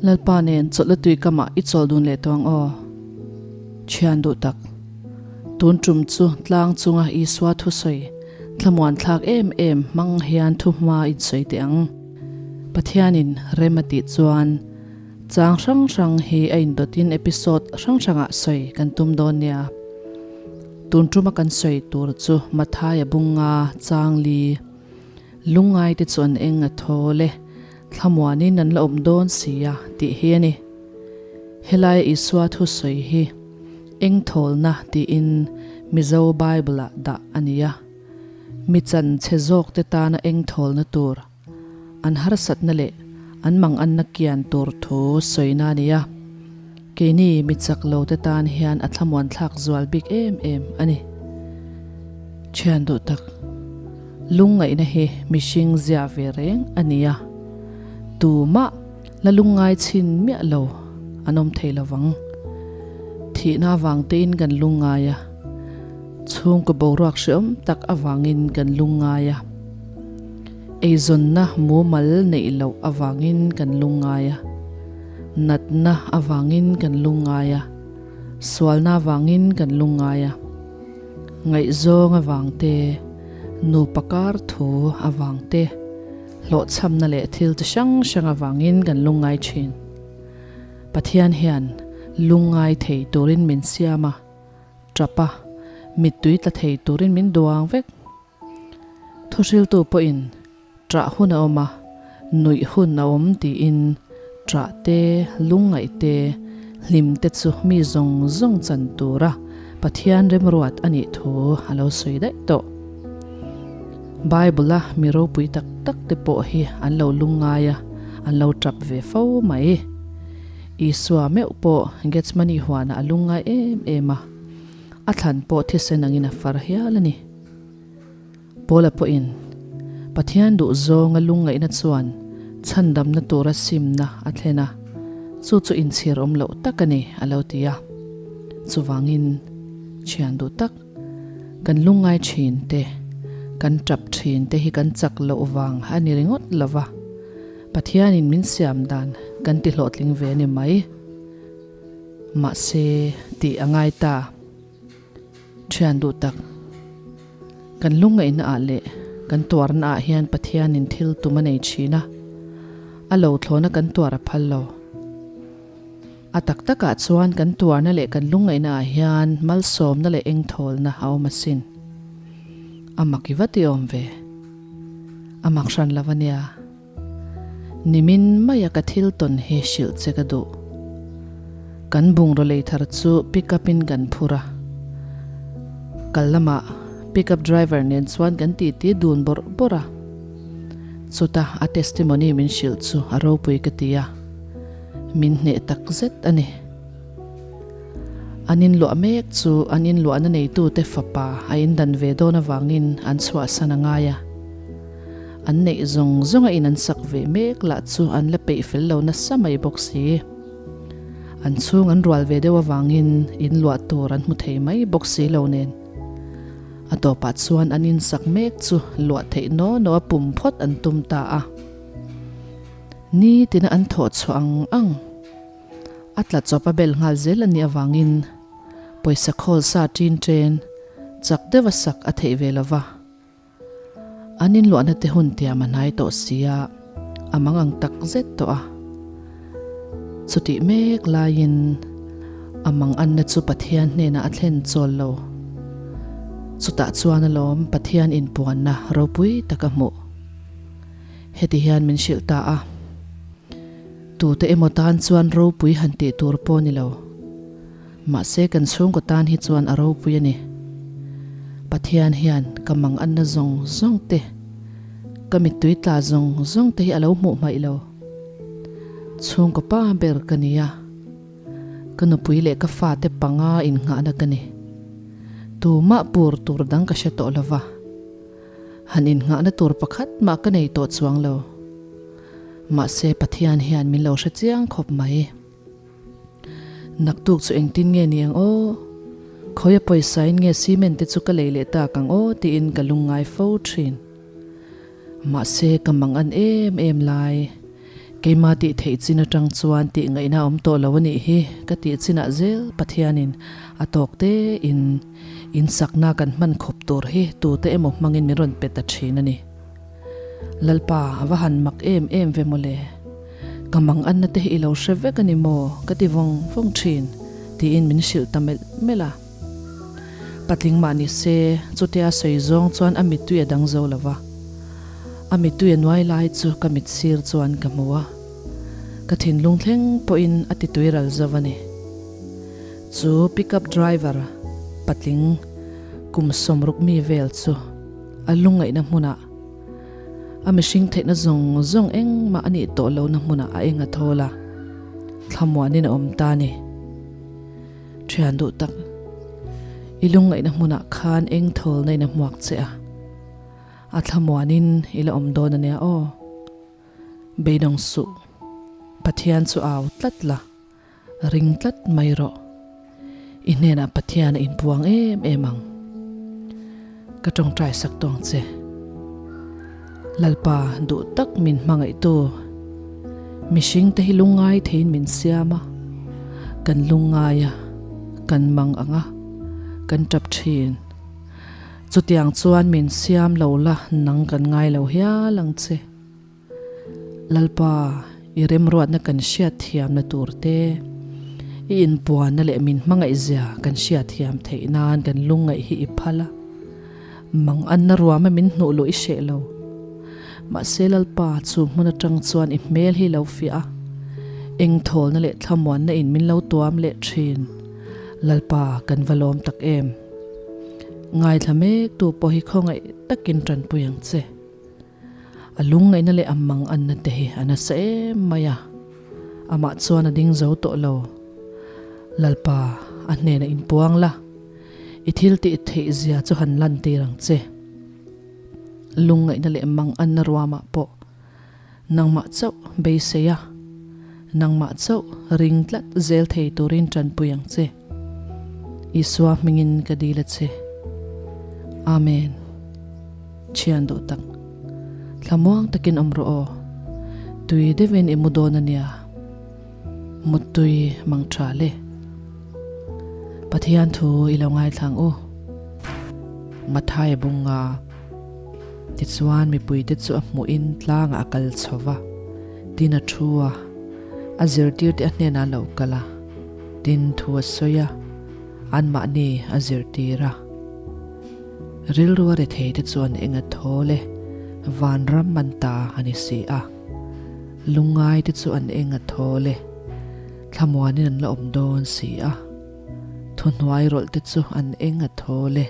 Lalpa nen chawlhna tui kamah i chawl dun leh tawh ang aw. Thian duh tak. Tun tum chu tlang chunga Isua thusawi thlamuan thlak em em hmang hian thuhma insawi teh ang. Pathianin rem a tih chuan chang hrang hrang hi a indawtin episode hrang hrangah sawi kan tum dawn nia. Tun tuma kan sawi tur chu Mathaia bunga chang li lungngaite chu an eng a thawl e, thlamuanin an la awm dawn si a tih hi a ni. Helaia Isua thusawi hi eng thawlna tiin Mizo Bible-ah dah a ni a. Mi chan chhe zawkte tana eng thawlna tur, an harsatna leh an manganna kian tur thu sawina a ni a. Keini mi chak lote tan hian a thlamuan thlak zual bik em em a ni. Thian duh tak, lungngaihna hi mihring zia ve reng a ni a. Tumah la lungngai chhin miah lo an awm thei lovang. Thihna avang tein kan lungngai a, chhungkaw boruak hreawm tak avangin kan lungngai a, eizawnna mumal neih loh avangin kan lungngai a, natna avangin kan lungngai a, sualna avangin kan lungngai a, ngaihzawng avang te, nupa kar thu avang te, Hlawhchhamna leh thil chi hrang hrang avangin kan lungngai thin. Pathian hian lungngai thei turin min siam a, tap a, mittui tla thei turin min duang vek. Thuhriltu pawhin ṭah hun a awm a, nuih hun a awm tiin ṭah te, lungngaih te, hlim te chu mi zawng zawng chan tura Pathian remruat a nih thu a lo sawi daih tawh. Bible-a mi ropui tak tak te pawh hi an lo lungngai a, an lo tap ve fo mai. Isua meuh pawh Gethsemane huanah a lungngai em em a, a thlan pawh thisen angin a far hial a ni. Paula pawhin, Pathian duh zawnga lungngaihna chuan chhandamna tura simna a thlen a, chu chu inchhir awm loh tak a ni, a lo ti a. Chuvangin, thian duh tak, kan lungngai thin te, kan tap thin te hi kan chak loh vang a ni ringawt lo va, Pathianin min siam dan kan ti hlawhtling ve a ni mai. Mahse, tih a ngai ta. Thian duh tak, kan lungngaihna ah leh kan tuarna ah hian Pathianin thil tum a nei thin a, a lo thlawna kan tuar a phal lo. A tak takah chuan kan tuarna leh kan lungngaihna ah hian malsawmna leh engthawlna a awm asin. A mak i va ti awm ve. A mak hran lo a nia. Nimin maia ka thil tawn hi hrilh che ka duh. Kan bungraw lei thar chu pick up in kan phur a. Kal lamah pick up driver nen chuan kan titi dun bawrh bawrh a. Chuta a testimony min hrilh chu a ropui ka ti a, min hneh tak zet a ni. An inluah mek chu an inluahna neitute fapa a indan ve dawn avangin an chhuahsan a ngai a. An neih zawng zawnga in an sak ve mek lah chu an la peih fel lo nasa mai bawk si. An chhung an rual ve deuh avangin in luah tur an hmu thei mai bawk si lo nen. A tawpah chuan an in sak mek chu luah theih naw naw a pum phawt an tum ta a. Nitina an thawh chhuah ang ang. A tla chawp a bel nghal zel a nih avangin pawisa khawl sa ṭin ṭen chak deuha sak a theih ve lo va. An inluahna te hun tiam a hnai tawh sia, a mangang tak zet tawh a. Chutih mek laiin a manganna chu Pathian hnenah a thlen chawl lo. Chutah chuan alawm Pathian inpuanna ropui tak a hmuh. Heti hian min hrilh ta a, Tute emaw tan chuan ropui han tih tur pawh ni lo. Mahse kan chhungkaw tan hi chuan a ropui a ni. Pathian hian ka mang anna zawng zawng te, ka mittui tla zawng zawng te hi a lo hmuh hmaih lo. Chhungkaw pa ber ka ni a, ka nupui leh ka fate panga innghahna ka ni. Tumah pur tur dang ka hre tawh lo va, han innghahna tur pakhat mah ka nei tawh chuang lo. Mahse Pathian hian min lo hre chiang khawp mai. Naktuk chu engtin nge ni ang aw? Khawia pawisa in nge cement te chu ka lei leh tak ang aw tiin ka lungngai fo thin. Mahse ka mang an em em lai. Keima tih theih chin atang chuan tih ngaihna a awm tawh lo a nih hi ka tih chinah zel Pathianin a tawk te in insakna kan hman khawp tur hi tute emaw hmangin min rawn pe ta thin a ni. Lalpa a va han mak em em ve mawle. Ka mang anna te hi i lo hre vek a ni maw ka ti vawng vawng thin tiin min hrilh ta melh melh a. Patling mah ni se, chutia sawi zawng chuan a mittui a dang zo lo va. A mittui a nuai lai chu ka mit sir chuan ka hmu a. Ka thinlung thleng pawhin a ti tui ral zo a ni. Chu pickup driver patling kum 60 mi vel chu a lungngaihna hmunah a mihring theihna zawng zawng engmah a nih tawh lohna hmunah a eng a thawl a, thlamuanin a awm ta a ni. Thian duh tak, i lungngaihna hmunah khan eng thawlna in a hmuak che a, a thlamuanin i la awm dawn a nia aw. Beidawng suh, Pathian chu au tlat la, ring tlat mai rawh. I hnenah Pathian a inpuang em em ang. Ka tawngtai sak tawng che. Lalpa duh tak min hmangaihtu. Mihring te hi lungngai theiin min siam a, kan lungngai a, kan mang ang a, kan tap thin. Chutiang chuan min siam lo la nang kan ngai lo hial ang che. Lalpa, i remruatna kan hriat thiamna tur te, i inpuanna leh min hmangaihzia kan hriat thiam theih nan kan lungngaih hi i phal a. Manganna ruama min hnuh luh i hreh lo. Mahse Lalpa, chu hmun atang chuan i hmel hi lo fiah a, engthawlna leh thlamuanna in min lo tuam leh thin. Lalpa, kan va lawm tak em. Ngaithla mek tu pawh hi khawngaih takin tanpui ang che. A lungngaihna leh a mang anna te hi a nasa em mai a, amah chuan a ding zo tawh lo. Lalpa, a hnenah inpuang la, i thil tih theih zia chu han lantir ang che. Lungngaihna leh mang anna ruamah pawh nangmah chauh beisei a, nangmah chauh ring tlat zel thei turin tanpui ang che. Isua hmingin ka dil a che. Amen. Thian duh tak. Thlamuang takin awm rawh aw. Tui deuhin i mu dawn a nia. Muttui mang tha le. Pathian thu i lo ngaithlang u. Mathai a bung nga. Tichuan mipuite chu a hmuhin tlangah a kal chho va. Tin a thu a. A zirtirte a hnenah a lo kal a. Tin thu a sawi a. Anmahni a zirtir a. Rilru a rethei te chuan eng a thawl e, vanram man ta a ni si a. Lungngai te chu an eng a thawl e, thlamuanin an la awm dawn si a. Thuhnuai rawlh te chu an eng a thawl e,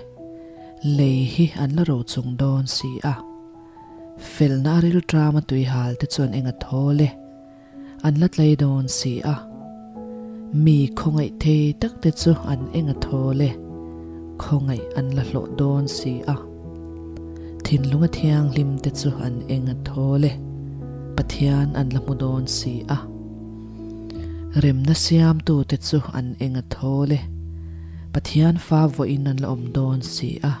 lei hi an la ro chung dawn si a. Felna a rilṭama tuihal te chuan eng a thawl e, An la tlei dawn si a. Mi khawngaih thei tak te chu an eng a thawl e, khawngaih an la hlawh dawn si a. Thinlung a thianghlim te chu an eng a thawl e, Pathian an la hmu dawn si a. Remna siamtu te chu an eng a thawl e, Pathian fa vawiin an la awm dawn si a.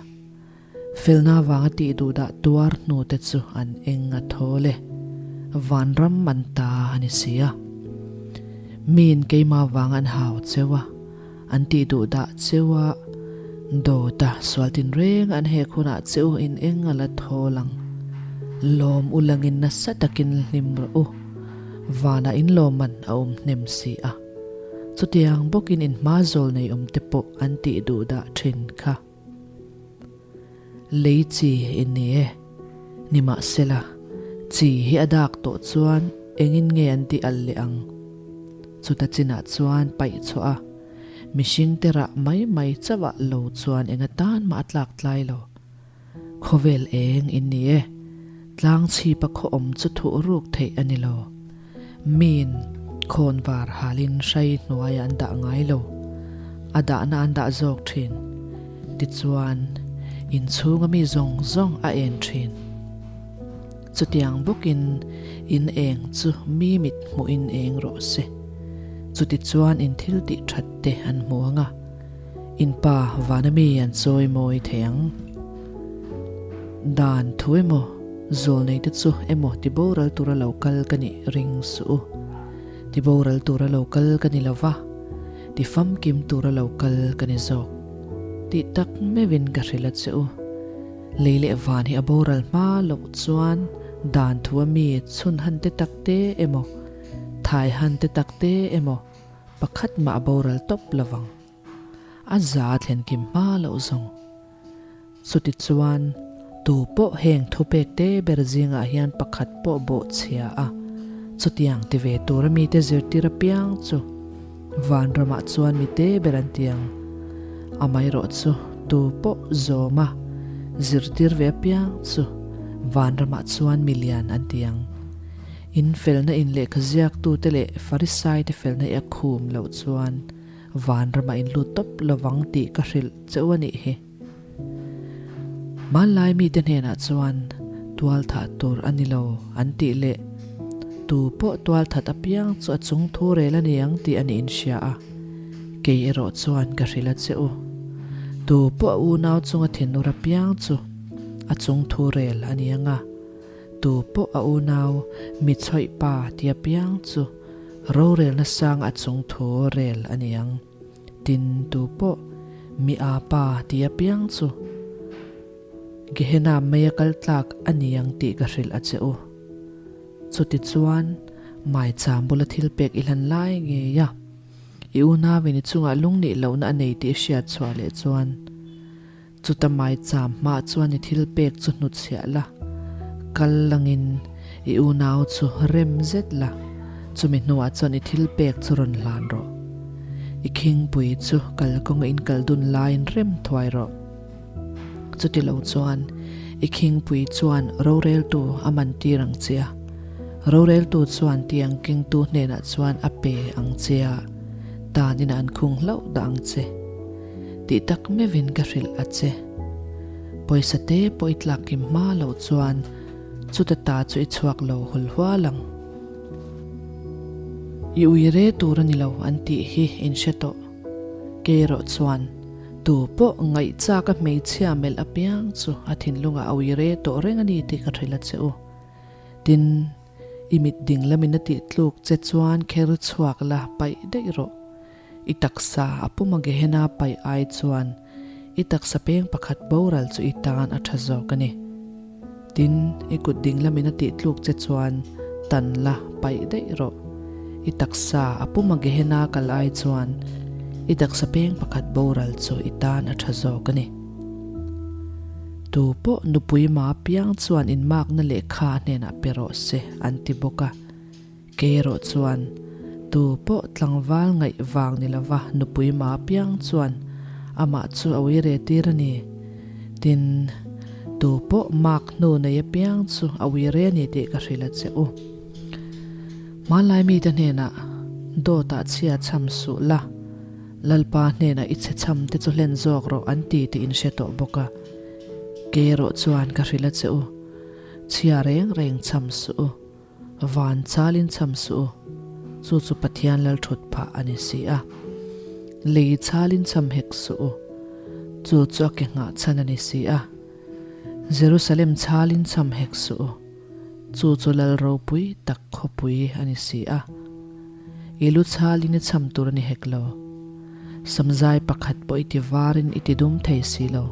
Felna vanga tih duhdah tuar hnu te chu an eng a thawl e, vanram an ta a ni si a. Miin keimah vanga an hau cheu a, an tih duhdah cheu a, dawt a, sual tinreng an hek hunah cheu in eng a la thawl ang. Lawm u langin nasa takin hlim rawh u, vanah in lawmman a awm hnem si a. Chutiang bawkin in hma zawl nei awm te pawh an tih duhdah thin kha. Lei chi i ni e. Nimahsela, chi hi a dak tawh chuan engin nge an tih alh leh ang? Chuta chinah chuan paih chhuah a, mihring te rah mai mai chauh ah lo chuan eng atan mah a tlak tlai lo. Khawvel eng i ni e. Tlang chhipa khaw awm chu thuh ruk theih a ni lo. Miin khawnvar halin hrai hnuaiah an dah ngai lo, a dahna an dah zawk thin. Tichuan, inchhunga mi zawng zawng a en thin. Chutiang bawkin in eng chu mi mit hmuhin eng rawh se. Chutichuan in thil tih that te an hmu ang a, in pa vana mi an chawi mawi thei ang. Dan thu emaw? Zawlneite chu emaw tiboral tura lo kal ka nih ring suh u. Tiboral tura lo kal ka ni lo va, tifamkim tura lo kal ka ni zawk. Tih tak meuhin ka hrilh a che u. Lei leh van hi a boral hma loh chuan dan thu a mi chhun han te tak te emaw, thai han te tak te emaw pakhat mah a boral tawp lo vang. A za thlen kim hma loh zawng. Chutichuan, tu pawh heng thupek te ber zingah hian pakhat pawh bawhchhia a, chutiang ti ve tura mite zirtir apiang chu vanramah chuan mite ber an ti ang. Amaherawh chu tu pawh zawma zirtir ve apiang chu vanramah chuan mi lian an ti ang. In felna in lehkha ziaktute leh Farisaite felna i a khum loh chuan Vanramah in lut tawp lovang tih ka hrilh che u a nih hi. Hmanlai mite hnenah chuan tualthah tur a ni lo an tih leh tu pawh tualthat apiang chu a chung thu rel a ni ang tih a nih in hria a, kei erawh chuan ka hrilh a che u. Tu pawh a unau chunga thinur apiang chu a chung thu rel a ni ang a, tu pawh a unau mi chhawih pa ti apiang chu Rorelna sang a chung thu rel a ni ang. Tin, tu pawh mi a pa ti apiang chu Gehenna mei a kal tlak a ni ang tih ka hrilh a che u. Chutichuan, maicham bula thil pek i hlan lai ngei a, i unauin i chungah lungnih lohna a nei tih i hriat chhuah leh chuan, Chuta maicham hmah chuan i thil pek chu hnutchhiah la, kal langin i unau chu rem zet la, chumi hnuah chuan i thil pek chu rawn hlan rawh. I khingpui chu kalkawnga in kal dun laiin rem thuai rawh. Chuti lo chuan i khingpui chuan roreltu a man tir ang che a, roreltu chuan tiang kengtu hnenah chuan a pe ang che a, tanin an khung hlauh dah ang che. Tih tak meuhin ka hrilh a che. Pawisa te pawh i tlak kim hma loh chuan chuta ta chu i chhuak lo hul hual ang. I ui re tur a ni lo an tih hi in hre tawh. Kei erawh chuan tu pawh ngaihchak a hmeichhia melh apiang chu a thinlungah a ui re tawh reng a ni tih ka hrilh a che u. Tin, i mit ding lamin a tih tluk che chuan kher chhuak la paih daih rawh. I taksa a puma Gehenna paih ai chuan i taksa peng pakhat boral chu i tan a tha zawk a ni. Tin, i kut ding lamin a tih tluk che chuan tan la paih daih rawh. I taksa a puma Gehenna kal ai chuan i taksa peng pakhat boral chu i tan a tha zawk a ni. Tu pawh nupui ma piang chuan inmakna lehkha a hnenah pe rawh se an ti bawk a. Kei erawh chuan, tu pawh tlangval ngaih vang ni lova nupui ma piang chuan amah chu a ui re tir a ni. Tin, tu pawh mak hnu nei apiang chu a ui re a ni tih ka hrilh a che u. Hmanlai mite hnenah, Dawtah chhia chham suh la, Lalpa hnenah i chhe chham te chu hlen zawk rawh an ti tih in hre tawh bawk a. Kei erawh chuan ka hrilh a che u, chhia reng reng chham suh u. Van chalin cham suh u, chu chu Pathian lal thut phah a ni si a. Lei chalin cham hek suh u, chu chu a ke nghah chhan a ni si a. Jerusalem chalin cham hek suh u, chu chu lal ropui tak khawpui a ni si a. I lu chalin i cham tur a ni hek lo. Samzai pakhat pawh i ti varin i ti dum thei si lo.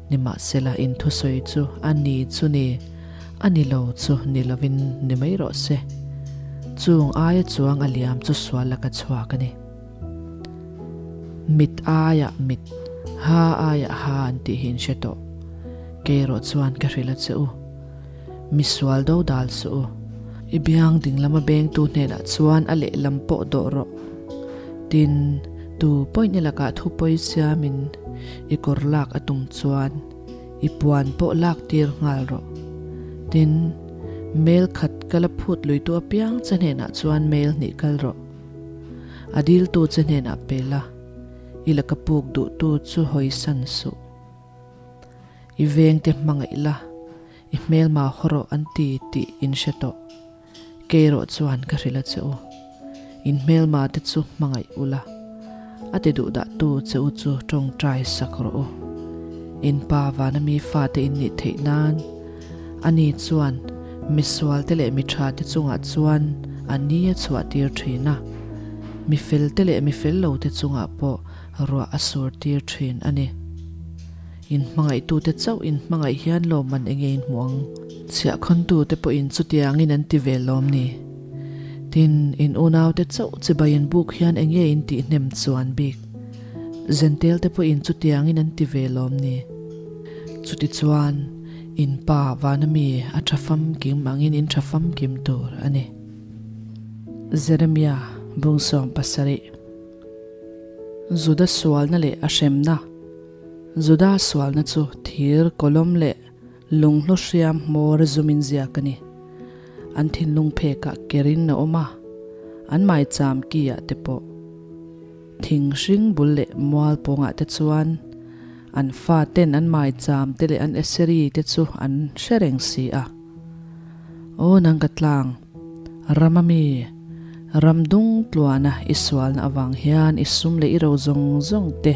Nimahsela in thusawi chu a ni chu ni. A ni lo chu ni lovin ni mai rawh se. Chung aia chuang a liam chu sual laka chhuak a ni. Mit aiah mit, ha aiah ha an tih hi in hre tawh. Kei erawh chuan ka hrilh a che u. Mi sual do dal suh u. I biang ding lama bengtu hnenah chuan a lehlam pawh dawh rawh. Tin, tu pawhin i lakah thu pawi siamin i kawr lak a tum chuan, I puan pawh lak tir nghal rawh. Tin, mail khat ka la phut luitu apiang che hnenah chuan mail hnih kal rawh. A diltu che hnenah pe la, i laka puk duhtu chu hawisan suh. I vengte hmangaih la, i hmelma haw rawh an ti tih in hre tawh. Kei erawh chuan ka hrilh a che u. In hmelma te chu hmangaih ula, a ti duh dah tu che u chu tawngtai sak rawh u. In pa vana mi fate in nih theih nan. Ani chuan misualte leh mi thate chungah chuan a ni a chhuahtir thin a, mi felte leh mi fel lote chungah pawh ruah a surtir thin a ni. Inhmangaihtute chauh inhmangaih hian lawmman enge in hmuh ang? Chhiahkhawntute pawhin chutiangin an ti ve lawm ni? Tin, in unaute chauh chibai in buk hian enge in tihhnem chuan bik? Zentelte pawhin chutiangin an ti ve lawm ni? Chutichuan, in Pa vana mi a tha famkim angin in tha famkim tur a ni. Jeremia bung 17. Juda sualna leh a hremna. Juda sualna chu thir kawlawm leh lunghlu hriam hmawr zumin ziak a ni. An thinlung phekah kerin a awm a, an maicham ki ah te pawh. Thing hring bul leh mual pawngah te chuan an fa ten an maicham te leh an eseri te chu an hre reng si a. Aw nang ka tlang, rama mi, ram dung tluana i sualna avang hian i sum leh i ro zawng zawng te,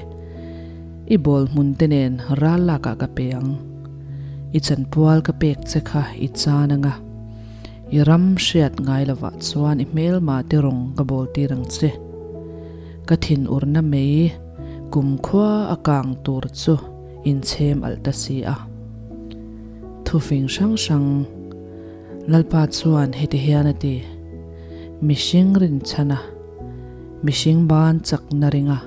i bawl hmun te nen ral lakah ka pe ang. I chanpual ka pek che kha i chan anga. I ram hriat ngai lovah chuan i hmelma te rawng ka bawl tir ang che. Ka thin urna mei kumkhua a kang tur chu inchhem alh ta si a. Thufing hrang hrang Lalpa chuan heti hian a ti, Mihring rinchhana, mihring ban chakna ringa,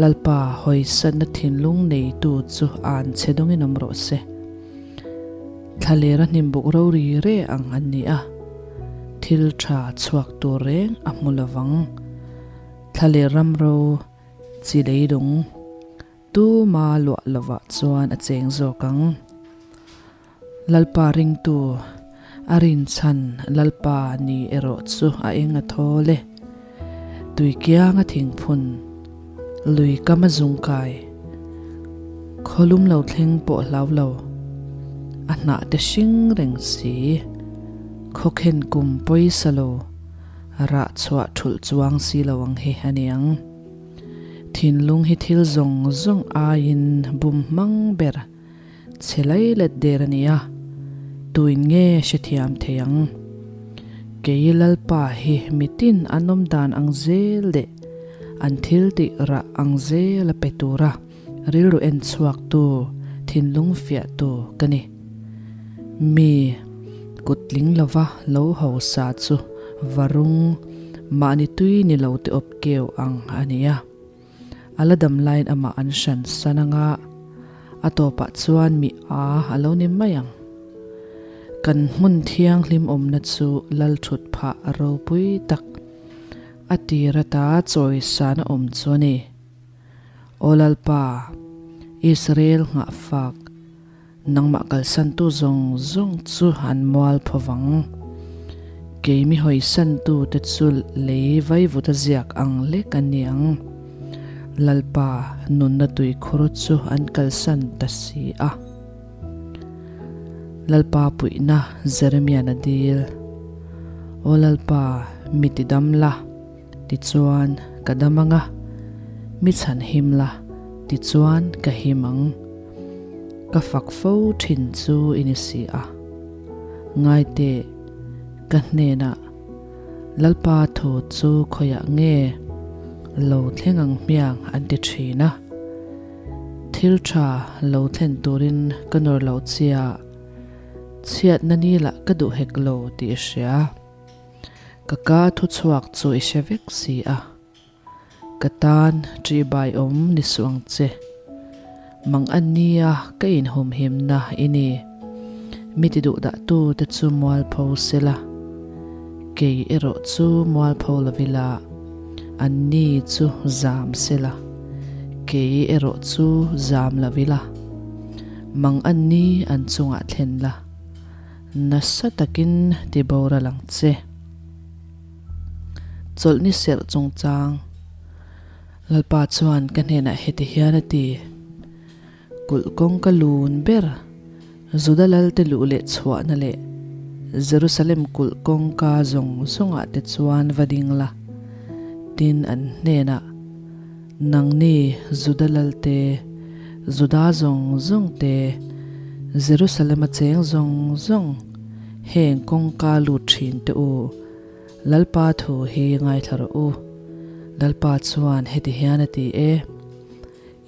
Lalpa hawisatna thinlung neitu chu an che dawngin awm rawh se. Thlalera hnimbuk rori re ang an ni a, thil tha chhuak tur reng a hmu lovang. Thlaler ramro chi leilung tuma luah lovah chuan a cheng zawk ang. Lalpa ringtu a rinchhan Lalpa ni erawh chu a eng a thawl e. Tui kianga thingphun, lui kam a zung kai, khawlum lo thleng pawh hlau lo, a hnah te hring reng si, khawkhen kum pawisa lo, rah chhuah thulh chuang si lo ang hi a ni ang. Thinlung hi thil zawng zawng aiin bum hmang ber Chhe lai let der a ni a, tuin nge hrethiam thei ang? Kei Lalpa hi mitin an awm dan ang zel leh an thil tih rah ang zel a pe tura rilru en chhuaktu, thinlung fiahtu ka ni. Mi kut tling lova lo hausa chu varung mahni tui ni lo te awp keu ang a ni a. A la dam laiin amah an hran san anga a tawpah chuan mi a a lo ni mai ang. Kan hmun thianghlim awmna chu lal thut phah a ropui tak a tir ata chawisana awm chu a ni. Aw Lalpa, Israel nghahfak, Nangmah kalsantu zawng zawng chu an mual pho vang. Keimi hawisantu te chu lei vaivut a ziak ang lek a ni ang. Lalpa nunna tuikhur chu an kalsan ta si a. Lalpa puihna Jeremia'n a dil. Aw Lalpa, mi tidam la. Tichuan, ka dam ang a, mi chhan him la, tichuan ka him ang. Ka fak fo thin chu i ni si a. Ngaiteh, ka hnenah, Lalpa thu chu khawiah nge lo thleng ang hmiang an ti thin a. Thil tha lo thlen turin ka nawr lo chia, chhiatna ni lah ka duh hek lo tih i hria. Ka ka thu chhuak chu i hre vek si a, ka tan ṭihbai awm ni suh ang che. Mang a nia ka inhumhimna i ni. Mi ti duh dah tu te chu mualpho se la, kei erawh chu mualpho lo ila, an ni chu zam se la, kei erawh chu zam lo ila. Mang a ni an chungah thlen la. Nasa takin ti boral ang che. Chawlhni serh chungchang Lalpa chuan ka hnenah heti hian a ti, Kulh kawngka lun ber, Juda lalte luh leh chhuahna leh Jerusalem kulh kawngka zawng zawngah te chuan va ding la, tin an hnenah, Nangni Juda lalte, Juda zawng zawng te, Jerusalem-a cheng zawng zawng heng kawngka lut thin te u, Lalpa thu hi ngaithla rawh u. Lalpa chuan heti hian a ti e,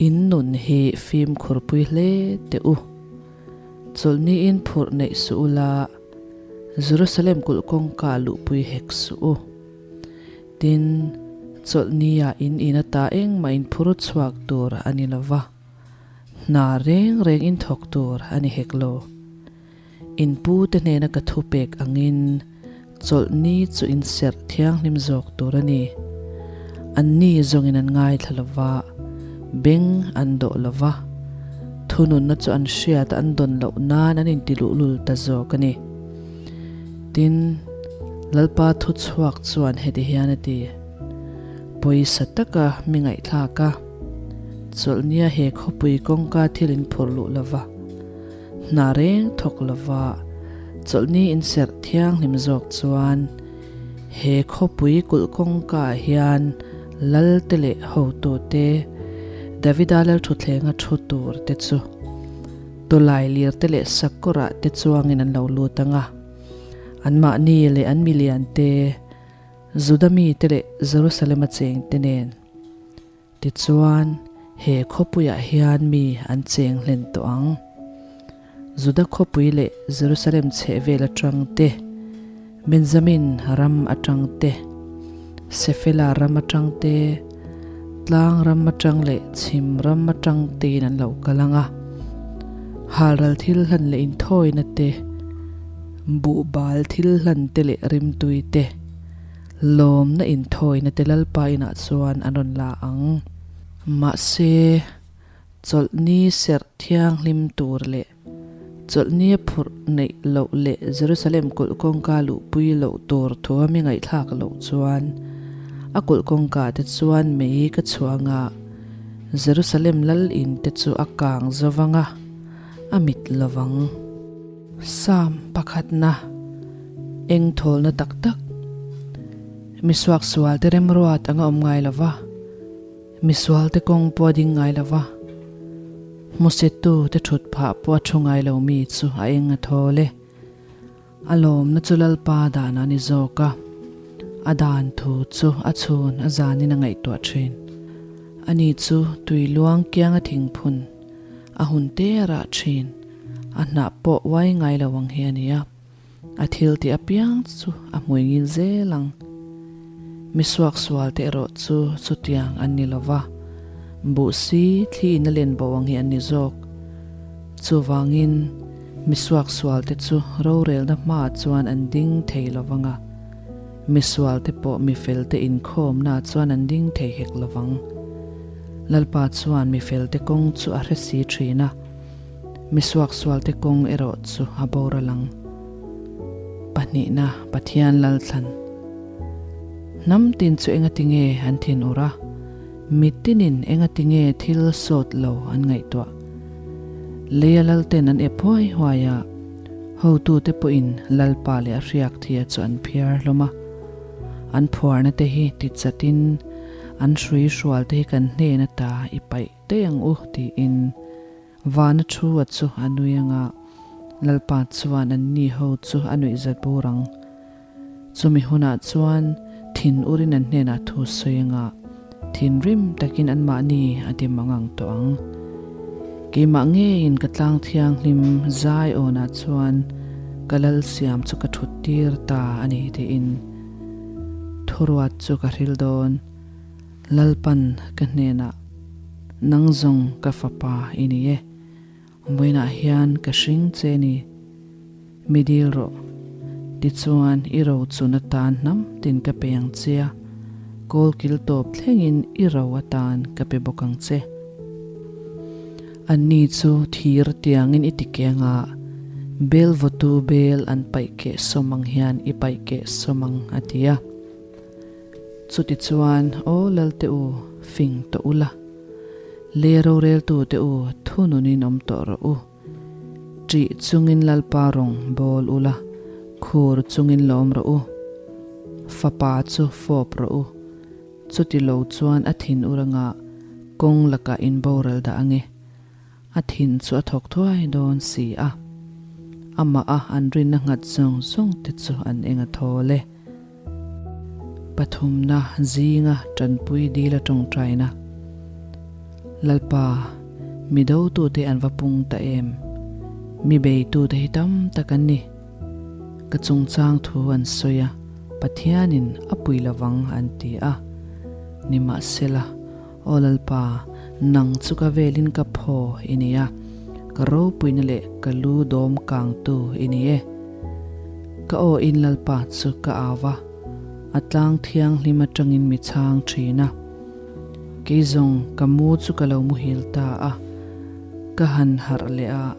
In nun hi fimkhurpui hle teh u. Chawlhni in phurh neih suh u la, Jerusalem kulh kawngka luhpui hek suh u. Tin, chawlhni ah in in ata engmah in phur chhuak tur a ni lo va, hna reng reng in thawk tur a ni hek lo. In pu te hnena ka thu pek angin chawlhni chu in serh thianghlim zawk tur a ni. Anni zawngin an ngaithla lo va, beng an dawh lo va, thununna chu an hriat a an dawn loh nan an intiluhlul ta zawk a ni. Tin, Lalpa thuchhuak chuan heti hian a ti, Pawisa taka mi ngaihthlak a, chawlhnia he khawpui kawngka thil in phurh luh lo va, hna reng thawk lo va, chawlhni in serh thianghlim zawk chuan he khawpui kulh kawngka ah hian Lalte leh hotute, Davida Lalthutthlenga thu tur te chu Tawlai lir te leh sakawrah te chuangin an lo lut ang a, anmahni leh an milian te, Juda mite leh Jerusalem-a cheng te nen. Tichuan, he khawpuiah hian mi an cheng hlen tawh ang. Juda khawpui leh Jerusalem chhehvel atang te, Benjamin ram atang te, Sefela ram atang te, tlang ram atang leh chhim ram atang tein an lo kal ang a. Halral thil hlan leh inthawina te, buhbal thil hlan te leh rimtui te, lawmna inthawina te Lalpa inah chuan an rawn la ang. Mahse, chawlhni serh thianghlim tur leh chawlhni a phurh neih loh leh Jerusalem kulh kawngka luhpui loh tur thu a mi ngaihthlak loh chuan a kulh kawngka te chuan mei ka chhuang a, Jerusalem lal in te chu a kang zo vang a, a mit lo vang. Psalm pakhatna, Eng thawlna tak tak. Misuaksual te remruat anga awm ngai lo va. Misual te kawng pawh a ding ngai lo va, hmusettu te thut phah pawh a thu ngai lo mi chu a eng a thawl e. A lawmna chu Lalpa dan a ni zawk a, a dan thu chu a chhun a zanin a ngaihtuah thin. Ani chu tui luang kianga thingphun a hun te a rah thin, a hnah pawh uai ngai lo ang hi a ni a. A thil tih apiang chu a hmui ngil zel ang. Mi suaksual te erawh chu chutiang an ni lo va, buh si thli in a len bo ang hi an ni zawk. Chuvangin, mi suaksual te chu rorelna hmaah chuan an ding thei lo vang a, mi sual te pawh mi fel te inkhawmnaah chuan an ding thei hek lo vang. Lalpa chuan mi fel te kawng chu a hre si thin a. Mi suaksualte kawng erawh chu a boral ang. Pahnihna, Pathian Lalthlan. Hnam tin chu engatinge an thin ur a, mi tinin engatinge thil sawt lo an ngaihtuah. Leia lalten an ep huai huai a, hotute pawhin Lalpa leh a hriak thia chu an phiar hlawm a. An phuarna te hi tichatin an hrui hrual te hi kan hnen ata i paih daih ang u tiin Vana thu a chu a nui anga Lalpa chuan an ni ho chu a nuih zat bur ang. Chumi hunah chuan thin urin an hnenah thu sawi anga thinrim takin anmahni a dim ang ang tawh ang. Keimah ngeiin ka tlang thianghlim zai awnah chuan ka lal siam chu ka thut tir ta a ni tiin thuruat chu ka hril dawn. Lalpan ka hnenah, Nang zawng ka fapa i ni e, vawiinah hian ka hring che ni, mi dil rawh. Tichuan i ro chun atan hnam tin ka pe ang che a, kawl kil tawp thlengin i ro atan ka pe bawk ang che. Anni chu thir tiangin i ti keng a, bel vawtu bel an paih keh sawm ang hian i paih keh sawm ang, a ti a. Chutichuan, aw Lalte u, fing tawh ula. Le roreltute u, thununin awm tawh rawh u. Ṭih chungin Lalpa rawng bawl ula, khur chungin lawm rawh u. Fapa chu fawp rawh u. Chuti lo chuan a thin ur anga kawng lakah in boral dah ange. A thin chu a thawk thuai dawn si a. Amah a an rinna nghat zawng zawng te chu an eng a thawl e. Pathumna zinga tanpui dil a tawngtaina. Lalpa, mi dotute an va pung ta em? Mi beitute hi tam tak an ni. Ka chungchang thu an sawi a, Pathianin a pui lovang an ti a. Nimahsela, Aw Lalpa, nang chu ka velin ka phaw i ni a, ka ropuina leh ka lu dawm kangtu i ni e. Ka aw in Lalpa chu ka au a, a tlang thianghlim atangin mi chhang thin a. Kei zawng ka mu chu ka lo muhil ta a, ka han harh leh a,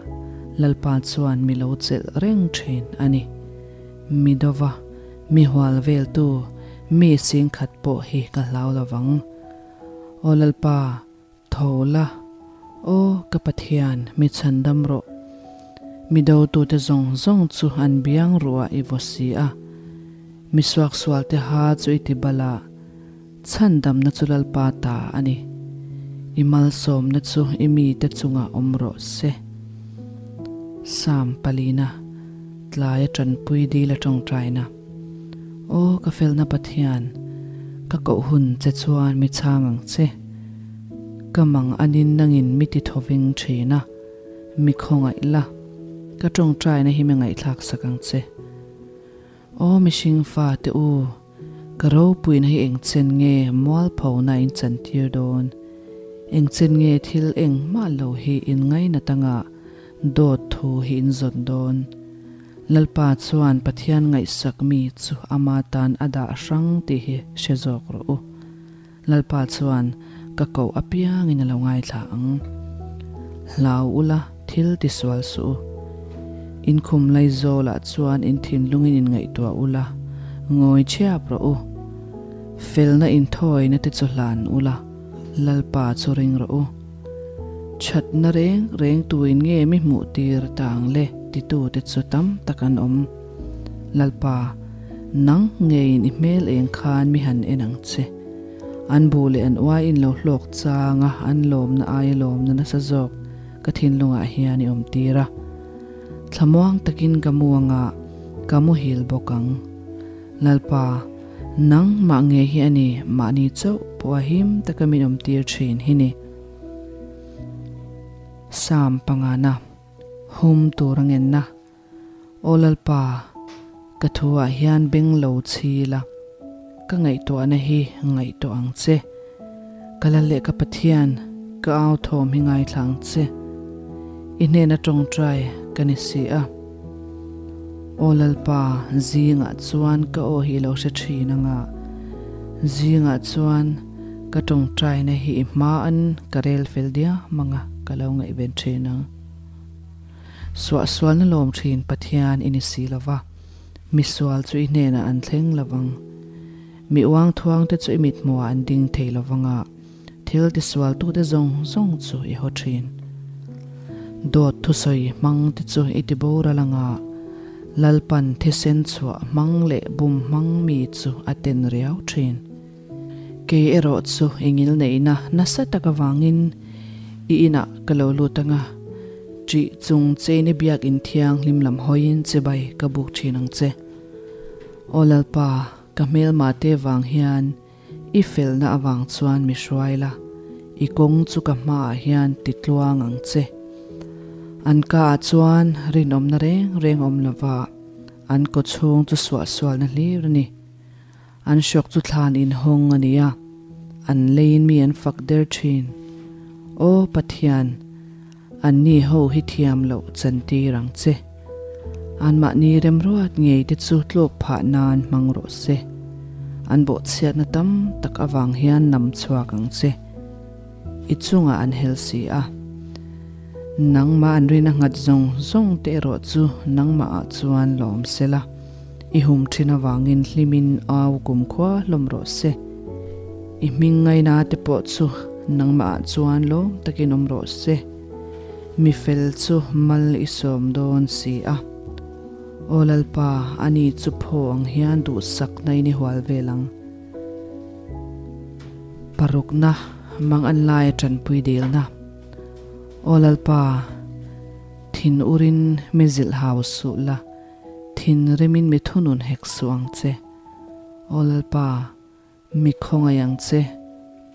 Lalpa chuan mi lo chelh reng thin a ni. Mi dova, mi hual veltu, mi singkhat pawh hi ka hlau lovang. Aw Lalpa, tho la, aw ka Pathian, mi chhandam rawh. Mi dotute zawng zawng chu an biang ruah i vaw si a, mi suaksualte ha chu i ti bal a, chhandamna chu Lalpa ta a ni. I malsawmna chu i mite chungah awm rawh se. Psalm palina, Tlaia tanpui dil a tawngtaina. Aw ka felna Pathian, ka koh hun che chuan mi chhang ang che. Ka mang anin nangin mi ti thawveng thin a, mi khawngaih la, ka tawngtaina hi mi ngaihthlak sak ang che. Aw mihring fa te u, ka ropuina hi engchen nge mualphona in chantir dawn? Engchen nge thil engmah lo hi in ngainat anga dawt thu hi in zawn dawn? Lalpa chuan Pathian ngaihsak mi chu ama tan a dah hrang tih hi hre zawk rawh u. Lalpa chuan ka koh apiangin a lo ngaithla ang. Hlau ula thil tisual suh u. Inkhum Laizawlah chuan in thinlungin inngaihtuah ula, ngawi chhiap rawh u. Felna inthawina te chu hlan ula, Lalpa chu ring rawh u. Thatna reng reng tuin nge mi hmuh tir ta ang le titute chu tam tak an awm. Lalpa, nang ngeiin i hmel eng khan mi han en ang che. An bu leh an uai in lo hlawk chang a, an lawmna aia lawmna nasa zawk ka thinlungah hian i awm tir a. Thlamuang takin ka mu anga ka muhil bawk ang. Lalpa, nang mah nge hi a ni mahni chauh pawh a him taka min awm tir thin hi ni. Psalm pangana, Hum tur a ngenna, Aw Lalpa, ka thuah hian beng lo chhi la, ka ngaihtuahna hi ngaihtuah ang che. Ka lal leh ka Pathian, ka au thawm hi ngaithla ang che. I hnena tawngtai ka ni si a. Aw Lalpa, zingah chuan ka aw hi i lo hre thin anga, zingah chuan ka tawngtaina hi i hmaan ka rel fel diam anga ka lo ngaihven thin ang. Suahsualna lawm thin Pathian i ni si lova, misual chu i hnenah an thleng lovang. Mi uang thuangte chu i mithmuhah an ding thei lovang a, thil tisualtute zawng zawng chu i haw thin. Dawt thusawi hmangte chu i ti boral ang a, Lalpan thisen chhuah hmang leh bum hmang mi chu a ten riau thin. Kei erawh chu i ngilneihna nasa tak avangin i inah ka lo lut ang a, ṭih chung chein i biakinn thianghlim lam hawiin chibai ka buk ṭhin ang che. Aw Lalpa, ka hmelma te vang hian i felna avang chuan mi hruai la, i kawng chu ka hmaah hian ti tluang ang che. An kaah chuan rinawmna reng reng awm lova, an kawchhung chu suahsualna hlir a ni. An hrawk chu thlan inhawng a ni a, an leiin mi an fak der thin. Aw Pathian, anni ho hi thiam loh chantir ang che. Anmahni remruat ngei te chu tlawk phah nan hmang rawh se. An bawhchhiatna tam tak avang hian nam chhuak ang che. I chungah an hel si a. Nangmah an rina nghat zawng zawng te erawh chu nangmahah chuan lawm sela. I hum thin avangin hlimin au kumkhua hlawm rawh se. I hming ngaina te pawh chu nangmahah chuan lawm takin awm rawh se. Mi fel chu mal i sawm dawn si a. Aw Lalpa, ani chu phaw ang hian duhsakna in i hual vel ang. Parukna, mang an laia tanpui dilna. Aw Lalpa, thin urin mi zilh hau suh la, thin rimin mi thunun hek suh ang che. Aw Lalpa, mi khawngaih ang che,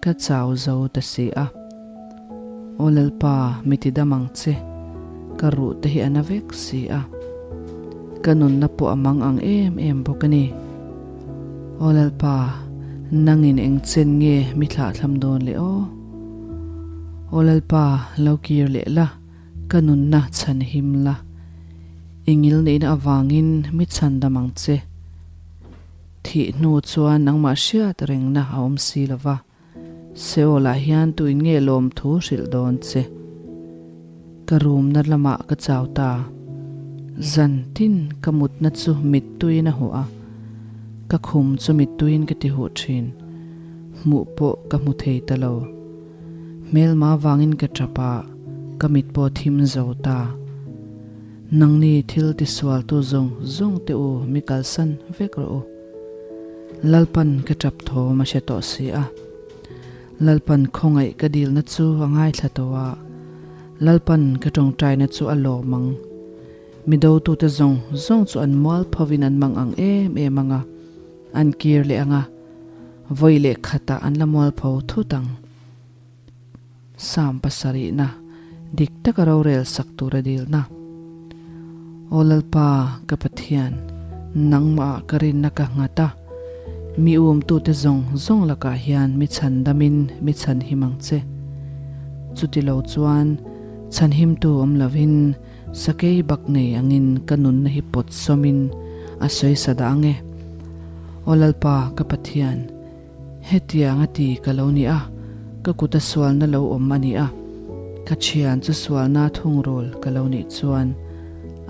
ka chau zo ta si a. Aw Lalpa, mi tidam ang che, ka ruh te hi a na vek si a. Ka nunna pawh a mang ang em em bawk a ni. Aw Lalpa, nangin eng chen nge mi thlahthlam dawn le aw? Aw Lalpa, lo kir leh la, ka nunna chhan him la. I ngilneihna avangin mi chhandam ang che. Thih hnu chuan nangmah hriat rengna a awm si lo va, Seolah hian tuin nge lawmthu hrilh dawn che? Ka rumna lamah ka chau ta. Zan tin ka mutna chu mittuiin a huh a, ka khum chu mittuiin ka ti huh thin. Hmuh pawh ka hmu thei ta lo. Hmelma vangin ka tap a, ka mit pawh thim zo ta. Nangni thil tisualtu zawng zawng te u mi kalsan vek rawh u. Lalpan ka tap thawm a hre tawh si a. Lalpan khawngaih ka dilna chu a ngaithla tawh a, Lalpan ka tawngtaina chu a lawm ang. Mi dotute zawng zawng chu an mual phovin an mang ang em em ang a, an kir leh ang a, vawi leh khatah an la mual pho thut ang. Sam pasarihna, dik taka rorel sak tura dilna. Aw Lalpa, ka Pathian, nangmah ka rinna ka nghat a, mi umtute zawng zawng lakah hian mi chhandamin mi chhanhim ang che. Chutilo chuan chhanhimtu awm lovin sakei bak nei angin ka nunna hi pawt sawmin a sawisa dah ang e. Aw Lalpa, ka Pathian, Hetiang a ti ka lo ni a, ka kuta sualna lo awm a ni a, ka thian chu sualna thungrul ka lo nih chuan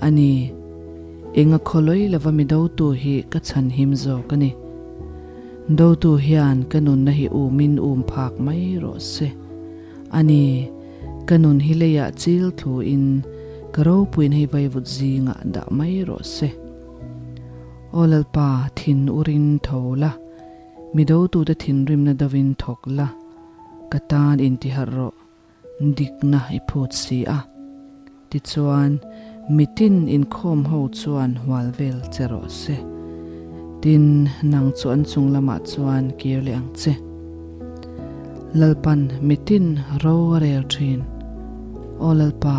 a ni. Enga khawlawi lova mi dotu hi ka chhanhim zawk a ni. Dotu hian ka nunna hi umin um phak mai rawh se. A ni, ka nun hi leiah chil thluin ka ropuina hi vaivut zingah dah mai rawh se. Aw Lalpa, thin urin tho la. Mi dotute thinrimna dovin thawk la, ka tan intiharh rawh, dikna i phut si a. Tichuan, mitin inkhawm ho chuan hual vel che rawh se. Tin, nang chu an chung lamah chuan kir leh ang che. Lalpan mitin ro a rel thin. Aw Lalpa,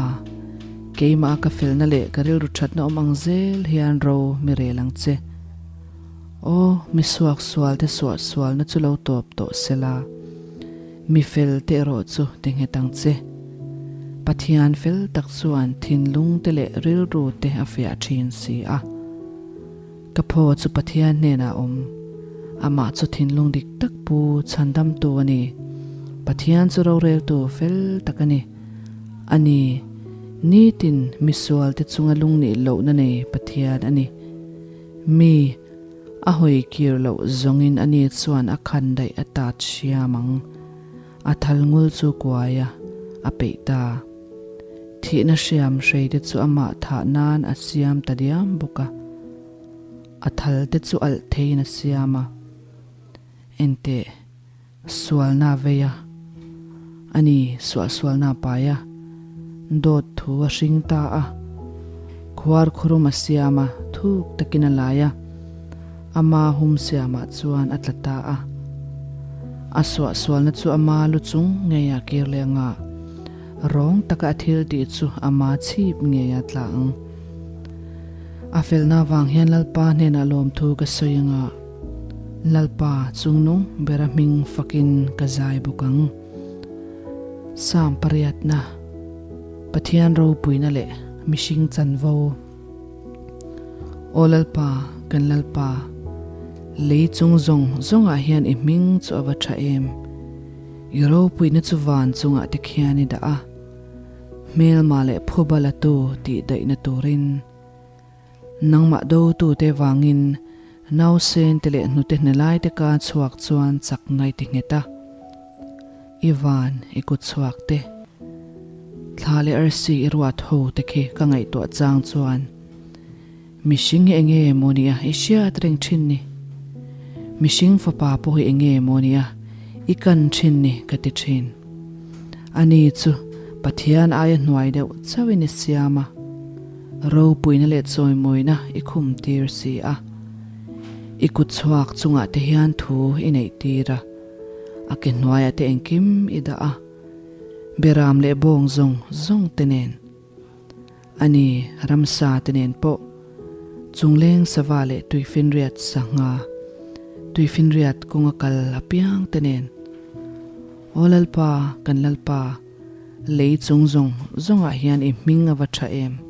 keimah a ka felna leh ka rilru thatna awm ang zel hian ro mi rel ang che. Aw, mi suaksual te suahsualna chu lo tawp tawh sela, mi fel te erawh chu ti nghet ang che. Pathian fel tak chuan thinlung te leh rilru te a fiah thin si a. Ka phaw chu Pathian hnenah a awm, amah chu thinlung dik tak pu chhandamtu a ni. Pathian chu roreltu fel tak a ni. A ni, nitin misual te chunga lungnih lohna nei Pathian a ni. Mi, a hawi kir loh zawngin ani chuan a khan daih a tat hriam ang. A thal ngul chu kuai a, a peih ta. Thihna hriam hrei te chu amah thah nan a siam ta diam bawk a. A thal te chu alh theiin a siam a. Enteh, sualna a vei a. Ani suahsualna a pai a, dawt thu a hring ta a. Khuar khurum a siam a, thuk takin a lai a, ama hum siamah chuan a tla ta a. A suahsualna chu ama lu chung ngei a kir leh anga, rawng taka a thil tih chu ama chhip ngei a tla ang. A felna avang hian Lalpa hnenah lawmthu ka sawi anga, Lalpa chungnung bera hming fakin ka zai bawk ang. Psalm pariatna, Pathian ropuina leh mihring chanvo. Aw Lalpa, kan Lalpa, lei chung zawng zawngah hian i hming chu a va tha em! I ropuina chu van chungah te khian i dah a, hmelma leh phuba latu tih daihna turin. Nangmah dotute vangin nausen te leh hnute hne lai te ka chhuak chuan chak ngai ti nghet a. I van, i kut chhuak te, thla leh arsi i ruat ho te khi ka ngaihtuah chang chuan mihring hi enge maw nia i hriat reng thin ni? Mihring fapa pawh hi enge maw nia i kan thin ni ka ti thin. Ani chu Pathian aia hnuai deuh chauhin i siam a, ropuina leh chawimawina i khum tir si a. I kut chhuak chungah te hian thu i neih tir a, a ke hnuaiah te engkim i dah a, beram leh bawng zawng zawng te nen. A ni, ramsa te nen pawh chungleng sava leh tuifinriat sangha, tuifinriat kawnga kal apiang te nen. Aw Lalpa, kan Lalpa, lei chung zawng zawngah hian i hming a va tha em?